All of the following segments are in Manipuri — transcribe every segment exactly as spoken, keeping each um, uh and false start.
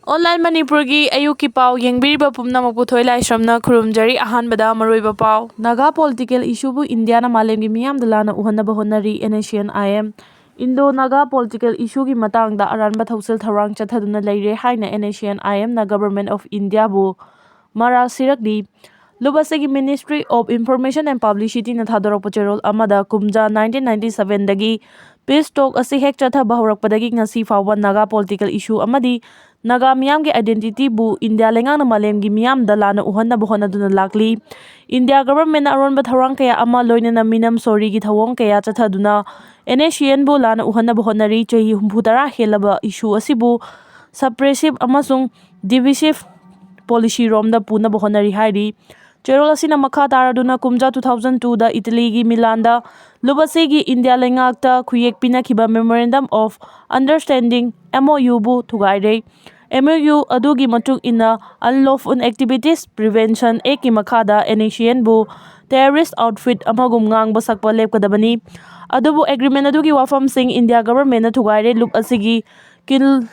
Online ꯃꯅꯤꯄꯨꯔꯒꯤ ꯑꯌꯨꯛꯀꯤ ꯄꯥꯎ ꯌꯦꯡꯕꯤꯔꯤꯕ ꯄꯨꯝꯅꯃꯛꯄꯨ ꯊꯣꯏ ꯂꯥꯏꯁ꯭ꯔꯝꯅ ꯈꯨꯔꯨꯝꯖꯔꯤ꯫ ꯑꯍꯥꯟꯕꯗ ꯃꯔꯨꯑꯣꯏꯕ ꯄꯥꯎ꯫ ꯅꯥꯒꯥ political issueꯕꯨ ꯏꯟꯗꯤꯌꯥꯅ ꯃꯥꯂꯦꯝꯒꯤ ꯃꯤꯌꯥꯝꯗ ꯂꯥꯟꯅ ꯎꯍꯟꯅꯕ ꯍꯣꯠꯅꯔꯤ, N A C N I M꯫ Indo-Naga political issueꯒꯤ ꯃꯇꯥꯡꯗ ꯑꯔꯥꯟꯕ ꯊꯧꯁꯤꯜ ꯊꯧꯔꯥꯡ ꯆꯠꯊꯗꯨꯅ ꯂꯩꯔꯦ ꯍꯥꯏꯅ N A C N I Mꯅ Government of Indiaꯕꯨ ꯃꯔꯥꯜ ꯁꯤꯔꯛꯂꯤ꯫ ꯂꯨꯞ ꯑꯁꯤꯒꯤ Ministry of Information and Publicityꯅ ꯊꯥꯗꯣꯔꯛꯄ ꯆꯦꯔꯣꯜ ꯑꯃꯗ, ꯀꯨꯝꯖꯥ nineteen ninety sevenꯗꯒꯤ peace talk ꯑꯁꯤ ꯍꯦꯛ ꯆꯠꯊꯕ ꯍꯧꯔꯛꯄꯗꯒꯤ ꯉꯁꯤ ꯐꯥꯎꯕ ꯅꯥꯒꯥ political issue ꯑꯃꯗꯤ ꯅꯥꯒꯥ ꯃꯤꯌꯥꯝꯒꯤ identityꯕꯨ ꯏꯟꯗꯤꯌꯥ ꯂꯩꯉꯥꯛꯅ ꯃꯥꯂꯦꯝꯒꯤ ꯃꯤꯌꯥꯝꯗ ꯂꯥꯟꯅ ꯎꯍꯟꯅꯕ ꯍꯣꯠꯅꯗꯨꯅ ꯂꯥꯛꯂꯤ꯫ ꯏꯟꯗꯤꯌꯥ governmentꯅ ꯑꯔꯣꯟꯕ ꯊꯧꯔꯥꯡ ꯀꯌꯥ ꯑꯃ, ꯂꯣꯏꯅꯅ ꯃꯤꯅꯝ ꯁꯣꯔꯤꯒꯤ ꯊꯧꯑꯣꯡ ꯀꯌꯥ ꯆꯠꯊꯗꯨꯅ N A C Nꯕꯨ ꯂꯥꯟꯅ ꯎꯍꯟꯅꯕ ꯍꯣꯠꯅꯔꯤ꯫ ꯆꯍꯤ ꯍꯨꯝꯐꯨ ꯇꯔꯥ ꯍꯦꯜꯂꯕ issue ꯑꯁꯤꯕꯨ suppressive ꯑꯃꯁꯨꯡ divisive policyꯔꯣꯝꯗ ꯄꯨꯅꯕ ꯍꯣꯠꯅꯔꯤ ꯍꯥꯏꯔꯤ꯫ ꯆꯦꯔꯣꯜ ꯑꯁꯤꯅ ꯃꯈꯥ ꯇꯥꯔꯗꯨꯅ ꯀꯨꯝꯖꯥ two thousand twoꯗ ꯏꯇꯂꯤꯒꯤ ꯃꯤꯂꯥꯟꯗ ꯂꯨꯞ ꯑꯁꯤꯒꯤ ꯏꯟꯗꯤꯌꯥ ꯂꯩꯉꯥꯛꯇ ꯈꯨꯌꯦꯛ ꯄꯤꯅꯈꯤꯕ Memorandum of Understanding, MOUꯕꯨ ꯊꯨꯒꯥꯏꯔꯦ꯫ MOU ꯑꯗꯨꯒꯤ ꯃꯇꯨꯡ ꯏꯟꯅ Unlawful Activities Prevention Actꯀꯤ ꯃꯈꯥꯗ N A C Nꯕꯨ terrorist outfit ꯑꯃꯒꯨꯝ ꯉꯥꯡꯕ ꯁꯛꯄ ꯂꯦꯞꯀꯗꯕꯅꯤ꯫ ꯑꯗꯨꯕꯨ agreement ꯑꯗꯨꯒꯤ ꯋꯥꯐꯝꯁꯤꯡ ꯏꯟꯗꯤꯌꯥ governmentꯅ ꯊꯨꯒꯥꯏꯔꯦ꯫ ꯂꯨꯞ ꯑꯁꯤꯒꯤ ꯀꯤꯜ-,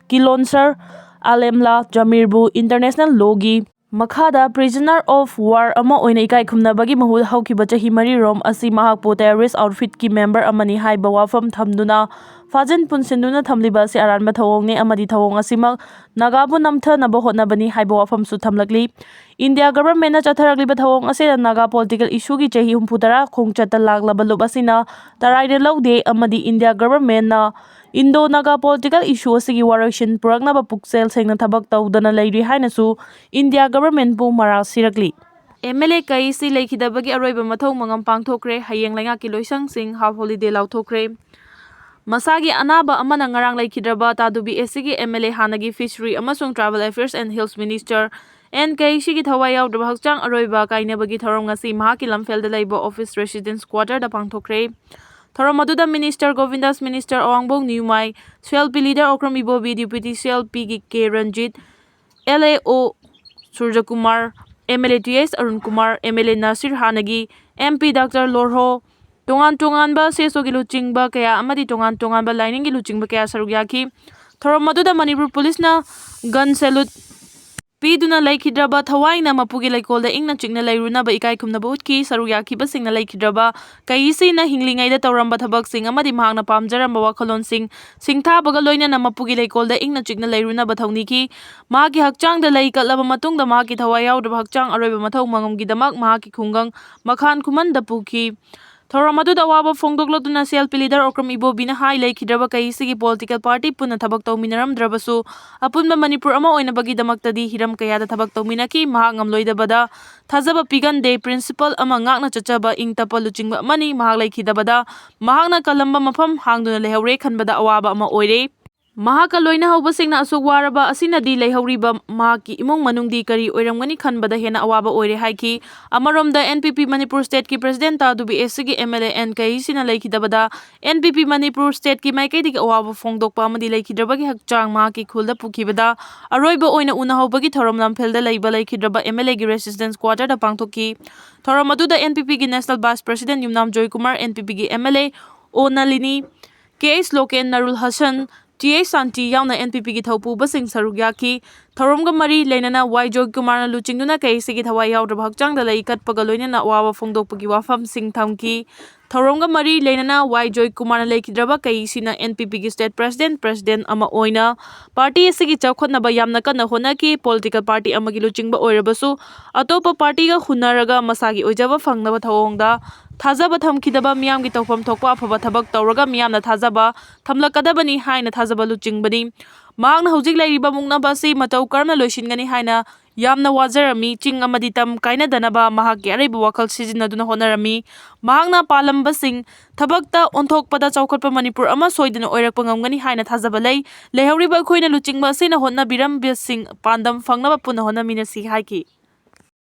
ꯀꯤꯂꯣꯟꯁꯔ ꯑꯂꯦꯝꯂꯥ ꯖꯃꯤꯔꯕꯨ international lawꯒꯤ ꯃꯈꯥꯗ prisoner of war ꯑꯃ ꯑꯣꯏꯅ ꯏꯀꯥꯏ ꯈꯨꯝꯅꯕꯒꯤ ꯃꯍꯨꯠ ꯍꯧꯈꯤꯕ ꯆꯍꯤ ꯃꯔꯤꯔꯣꯝ ꯑꯁꯤ ꯃꯍꯥꯛꯄꯨ terrorist outfitꯀꯤ member ꯑꯃꯅꯤ ꯍꯥꯏꯕ ꯋꯥꯐꯝ ꯊꯝꯗꯨꯅ ꯐꯥꯖꯤꯟ ꯄꯨꯟꯁꯤꯟꯗꯨꯅ ꯊꯝꯂꯤꯕ ꯑꯁꯤ ꯑꯔꯥꯟꯕ ꯊꯧꯑꯣꯡꯅꯤ ꯑꯃꯗꯤ ꯊꯧꯑꯣꯡ ꯑꯁꯤꯃꯛ ꯅꯥꯒꯥꯕꯨ ꯅꯝꯊꯅꯕ ꯍꯣꯠꯅꯕꯅꯤ ꯍꯥꯏꯕ ꯋꯥꯐꯝꯁꯨ ꯊꯝꯂꯛꯂꯤ꯫ ꯏꯟꯗꯤꯌꯥ governmentꯅ ꯆꯠꯊꯔꯛꯂꯤꯕ ꯊꯧꯑꯣꯡ ꯑꯁꯤꯅ ꯅꯥꯒꯥ political issueꯒꯤ ꯆꯍꯤ ꯍꯨꯝꯐꯨ ꯇꯔꯥ ꯈꯣꯡꯆꯠꯇ ꯂꯥꯛꯂꯕ ꯂꯨꯞ ꯑꯁꯤꯅ ꯇꯔꯥꯏꯅ ꯂꯧꯗꯦ ꯑꯃꯗꯤ ꯏꯟꯗꯤꯌꯥ governmentꯅ Indo-Naga political issue ꯑꯁꯤꯒꯤ ꯋꯥꯔꯣꯏꯁꯤꯟ ꯄꯨꯔꯛꯅꯕ ꯄꯨꯛꯆꯦꯜ ꯁꯦꯡꯅ ꯊꯕꯛ ꯇꯧꯗꯅ ꯂꯩꯔꯤ ꯍꯥꯏꯅꯁꯨ ꯏꯟꯗꯤꯌꯥ governmentꯄꯨ ꯃꯔꯥꯜ ꯁꯤꯔꯛꯂꯤ꯫ MLA ꯀꯩꯁꯤ ꯂꯩꯈꯤꯗꯕꯒꯤ ꯑꯔꯣꯏꯕ ꯃꯊꯧ ꯃꯉꯝ ꯄꯥꯡꯊꯣꯛꯈ꯭ꯔꯦ꯫ ꯍꯌꯦꯡ ꯂꯩꯉꯥꯛꯀꯤ ꯂꯣꯏꯁꯪꯁꯤꯡ half holiday ꯂꯥꯎꯊꯣꯛꯈ꯭ꯔꯦ꯫ ꯃꯁꯥꯒꯤ ꯑꯅꯥꯕ ꯑꯃꯅ ꯉꯔꯥꯡ ꯂꯩꯈꯤꯗ꯭ꯔꯕ ꯇꯥꯗꯨꯕꯤ ꯑꯦꯁꯤꯒꯤ MLA, ꯍꯥꯟꯅꯒꯤ Fishery ꯑꯃꯁꯨꯡ Tribal Affairs and Health Minister N ꯀꯩꯁꯤꯒꯤ ꯊꯋꯥꯏ ꯌꯥꯎꯗ꯭ꯔꯕ ꯍꯛꯆꯥꯡ ꯑꯔꯣꯏꯕ ꯀꯥꯏꯅꯕꯒꯤ ꯊꯧꯔꯝ ꯉꯁꯤ ꯃꯍꯥꯛꯀꯤ ꯂꯝꯐꯦꯜꯗ ꯂꯩꯕ office residence quarterꯗ ꯄꯥꯡꯊꯣꯛꯈ꯭ꯔꯦ꯫ ꯊꯧꯔꯝ ꯑꯗꯨꯗ Minister ꯒꯣꯕꯤꯟꯗꯥꯁ, Minister ꯑꯋꯥꯡꯕꯣꯡ ꯅꯤꯌꯨꯃꯥꯏ, CLP leader Okram ꯏꯕꯣꯕꯤ, Deputy CLPꯒꯤ ꯀꯦ Ranjit, LAO ꯁꯨꯔꯖꯀꯨꯃꯥꯔ, MLA th Arun Kumar, MLA Nasir, ꯍꯥꯟꯅꯒꯤ MP Doctor ꯂꯣꯔꯍꯣ, ꯇꯣꯉꯥꯟ ꯇꯣꯉꯥꯟꯕ CSOꯒꯤ ꯂꯨꯆꯤꯡꯕ ꯀꯌꯥ ꯑꯃꯗꯤ ꯇꯣꯉꯥꯟ ꯇꯣꯉꯥꯟꯕ ꯂꯥꯏꯅꯤꯡꯒꯤ ꯂꯨꯆꯤꯡꯕ ꯀꯌꯥ ꯁꯔꯨꯛ ꯌꯥꯈꯤ꯫ ꯊꯧꯔꯝ ꯑꯗꯨꯗ ꯃꯅꯤꯄꯨꯔ ꯄꯨꯂꯤꯁꯅ gun salute ꯄꯤꯗꯨꯅ ꯂꯩꯈꯤꯗ꯭ꯔꯕ ꯊꯋꯥꯏꯅ ꯃꯄꯨꯒꯤ ꯂꯩꯀꯣꯜꯗ ꯏꯪꯅ ꯆꯤꯛꯅ ꯂꯩꯔꯨꯅꯕ ꯏꯀꯥꯏ ꯈꯨꯝꯅꯕ ꯎꯠꯈꯤ꯫ ꯁꯔꯨꯛ ꯌꯥꯈꯤꯕꯁꯤꯡꯅ ꯂꯩꯈꯤꯗ꯭ꯔꯕ ꯀꯩꯁꯤꯅ ꯍꯤꯡꯂꯤꯉꯩꯗ ꯇꯧꯔꯝꯕ ꯊꯕꯛꯁꯤꯡ ꯑꯃꯗꯤ ꯃꯍꯥꯛꯅ ꯄꯥꯝꯖꯔꯝꯕ ꯋꯥꯈꯜꯂꯣꯟꯁꯤꯡ ꯁꯤꯡꯊꯥꯕꯒ ꯂꯣꯏꯅꯅ ꯃꯄꯨꯒꯤ ꯂꯩꯀꯣꯜꯗ ꯏꯪꯅ ꯆꯤꯛꯅ ꯂꯩꯔꯨꯅꯕ ꯊꯧꯅꯤꯈꯤ꯫ ꯃꯍꯥꯛꯀꯤ ꯍꯛꯆꯥꯡꯗ ꯂꯩ ꯀꯠꯂꯕ ꯃꯇꯨꯡꯗ ꯃꯍꯥꯛꯀꯤ ꯊꯋꯥꯏ ꯌꯥꯎꯗ꯭ꯔꯕ ꯍꯛꯆꯥꯡ ꯑꯔꯣꯏꯕ ꯃꯊꯧ ꯃꯉꯝꯒꯤꯗꯃꯛ ꯃꯍꯥꯛꯀꯤ ꯈꯨꯡꯒꯪ ꯃꯈꯥꯟ ꯈꯨꯃꯟꯗ ꯄꯨꯈꯤ꯫ ꯊꯧꯔꯝ ꯑꯗꯨꯗ ꯑꯋꯥꯕ ꯐꯣꯡꯗꯣꯛꯂꯗꯨꯅ CLP leader ꯑꯣꯀ꯭ꯔꯝ ꯏꯕꯣꯕꯤꯅ ꯍꯥꯏ, ꯂꯩꯈꯤꯗ꯭ꯔꯕ ꯀꯩꯁꯤꯒꯤ political party ꯄꯨꯟꯅ ꯊꯕꯛ ꯇꯧꯃꯤꯟꯅꯔꯝꯗ꯭ꯔꯕꯁꯨ, ꯑꯄꯨꯟꯕ ꯃꯅꯤꯄꯨꯔ ꯑꯃ ꯑꯣꯏꯅꯕꯒꯤꯗꯃꯛꯇꯗꯤ ꯍꯤꯔꯝ ꯀꯌꯥꯗ ꯊꯕꯛ ꯇꯧꯃꯤꯟꯅꯈꯤ꯫ ꯃꯍꯥꯛ ꯉꯝꯂꯣꯏꯗꯕꯗ ꯊꯥꯖꯕ ꯄꯤꯒꯟꯗꯦ, principle ꯑꯃ ꯉꯥꯛꯅ ꯆꯠꯆꯕ ꯏꯪ ꯇꯞꯄ ꯂꯨꯆꯤꯡꯕ ꯑꯃꯅꯤ꯫ ꯃꯍꯥꯛ ꯂꯩꯈꯤꯗꯕꯗ ꯃꯍꯥꯛꯅ ꯀꯜꯂꯝꯕ ꯃꯐꯝ ꯍꯥꯡꯗꯨꯅ ꯂꯩꯍꯧꯔꯦ ꯈꯟꯕꯗ ꯑꯋꯥꯕ ꯑꯃ ꯑꯣꯏꯔꯦ꯫ ꯃꯍꯥꯛꯀ ꯂꯣꯏꯅ ꯍꯧꯕꯁꯤꯡꯅ ꯑꯁꯨꯛ ꯋꯥꯔꯕ ꯑꯁꯤꯅꯗꯤ ꯂꯩꯍꯧꯔꯤꯕ ꯃꯍꯥꯛꯀꯤ ꯏꯃꯨꯡ ꯃꯅꯨꯡꯗꯤ ꯀꯔꯤ ꯑꯣꯏꯔꯝꯒꯅꯤ ꯈꯟꯕꯗ ꯍꯦꯟꯅ ꯑꯋꯥꯕ ꯑꯣꯏꯔꯦ ꯍꯥꯏꯈꯤ꯫ ꯑꯃꯔꯣꯝꯗ NPP ꯃꯅꯤꯄꯨꯔ stateꯀꯤ president ꯇꯥꯗꯨꯕꯤ ꯑꯦꯁꯤꯒꯤ MLA ꯑꯦꯟ ꯀꯩꯁꯤꯅ ꯂꯩꯈꯤꯗꯕꯗ NPP ꯃꯅꯤꯄꯨꯔ stateꯀꯤ ꯃꯥꯏꯀꯩꯗꯒꯤ ꯑꯋꯥꯕ ꯐꯣꯡꯗꯣꯛꯄ ꯑꯃꯗꯤ ꯂꯩꯈꯤꯗ꯭ꯔꯕꯒꯤ ꯍꯛꯆꯥꯡ ꯃꯍꯥꯛꯀꯤ ꯈꯨꯜꯗ ꯄꯨꯈꯤꯕꯗ ꯑꯔꯣꯏꯕ ꯑꯣꯏꯅ ꯎꯅꯍꯧꯕꯒꯤ ꯊꯧꯔꯝ ꯂꯝꯐꯦꯜꯗ ꯂꯩꯕ ꯂꯩꯈꯤꯗ꯭ꯔꯕ MLAꯒꯤ residence quarterꯗ ꯄꯥꯡꯊꯣꯛꯈꯤ꯫ ꯊꯧꯔꯝ ꯑꯗꯨꯗ NPPꯒꯤ national vice president ꯌꯨꯝꯅꯥꯝ ꯖꯣꯏꯀꯨꯃꯥꯔ, NPPꯒꯤ MLA ꯑꯣ ꯅꯂꯤꯅꯤ, ꯀꯦ H local, ꯅꯔꯨꯜ Hasan, T H ꯁꯥꯟꯇꯤ ꯌꯥꯎꯅ NPPꯒꯤ ꯊꯧꯄꯨꯕꯁꯤꯡ ꯁꯔꯨꯛ ꯌꯥꯈꯤ꯫ ꯊꯧꯔꯝꯒ ꯃꯔꯤ ꯂꯩꯅꯅ ꯋꯥꯏ ꯖꯣꯏꯀꯨꯃꯥꯔꯅ ꯂꯨꯆꯤꯡꯗꯨꯅ ꯀꯩꯁꯤꯒꯤ ꯊꯋꯥꯏ ꯌꯥꯎꯗ꯭ꯔꯕ ꯍꯛꯆꯥꯡꯗ ꯂꯩ ꯀꯠꯄꯒ ꯂꯣꯏꯅꯅ ꯑꯋꯥꯕ ꯐꯣꯡꯗꯣꯛꯄꯒꯤ ꯋꯥꯐꯝꯁꯤꯡ ꯊꯝꯈꯤ꯫ ꯊꯧꯔꯝꯒ ꯃꯔꯤ ꯂꯩꯅꯅ ꯋꯥꯏ ꯖꯣꯏꯀꯨꯃꯥꯔꯅ ꯂꯩꯈꯤꯗ꯭ꯔꯕ ꯀꯩꯁꯤꯅ NPPꯒꯤ state president, president ꯑꯃ ꯑꯣꯏꯅ party ꯑꯁꯤꯒꯤ ꯆꯥꯎꯈꯠꯅꯕ ꯌꯥꯝꯅ ꯀꯟꯅ ꯍꯣꯠꯅꯈꯤ꯫ Political party ꯑꯃꯒꯤ ꯂꯨꯆꯤꯡꯕ ꯑꯣꯏꯔꯕꯁꯨ ꯑꯇꯣꯞꯄ partyꯒ ꯍꯨꯟꯅꯔꯒ ꯃꯁꯥꯒꯤ ꯑꯣꯏꯖꯕ ꯐꯪꯅꯕ ꯊꯧꯑꯣꯡꯗ ꯊꯥꯖꯕ ꯊꯝꯈꯤꯗꯕ, ꯃꯤꯌꯥꯝꯒꯤ ꯇꯧꯐꯝ ꯊꯣꯛꯄ ꯑꯐꯕ ꯊꯕꯛ ꯇꯧꯔꯒ ꯃꯤꯌꯥꯝꯅ ꯊꯥꯖꯕ ꯊꯝꯂꯛꯀꯗꯕꯅꯤ ꯍꯥꯏꯅ ꯊꯥꯖꯕ ꯂꯨꯆꯤꯡꯕꯅꯤ꯫ ꯃꯍꯥꯛꯅ ꯍꯧꯖꯤꯛ ꯂꯩꯔꯤꯕ ꯃꯨꯛꯅꯕ ꯑꯁꯤ ꯃꯇꯧ ꯀꯔꯝꯅ ꯂꯣꯏꯁꯤꯟꯒꯅꯤ ꯍꯥꯏꯅ ꯌꯥꯝꯅ ꯋꯥꯖꯔꯝꯃꯤ꯫ ꯆꯤꯡ ꯑꯃꯗꯤ ꯇꯝ ꯀꯥꯏꯅꯗꯅꯕ ꯃꯍꯥꯛꯀꯤ ꯑꯔꯩꯕ ꯋꯥꯈꯜ ꯁꯤꯖꯤꯟꯅꯗꯨꯅ ꯍꯣꯠꯅꯔꯝꯃꯤ꯫ ꯃꯍꯥꯛꯅ ꯄꯥꯜꯂꯝꯕꯁꯤꯡ ꯊꯕꯛꯇ ꯑꯣꯟꯊꯣꯛꯄꯗ ꯆꯥꯎꯈꯠꯄ ꯃꯅꯤꯄꯨꯔ ꯑꯃ ꯁꯣꯏꯗꯅ ꯑꯣꯏꯔꯛꯄ ꯉꯝꯒꯅꯤ ꯍꯥꯏꯅ ꯊꯥꯖꯕ ꯂꯩ꯫ ꯂꯩꯍꯧꯔꯤꯕ ꯑꯩꯈꯣꯏꯅ ꯂꯨꯆꯤꯡꯕ ꯑꯁꯤꯅ ꯍꯣꯠꯅꯕꯤꯔꯝꯕꯁꯤꯡ ꯄꯥꯟꯗꯝ ꯐꯪꯅꯕ ꯄꯨꯟꯅ ꯍꯣꯠꯅꯃꯤꯟꯅꯁꯤ ꯍꯥꯏꯈꯤ꯫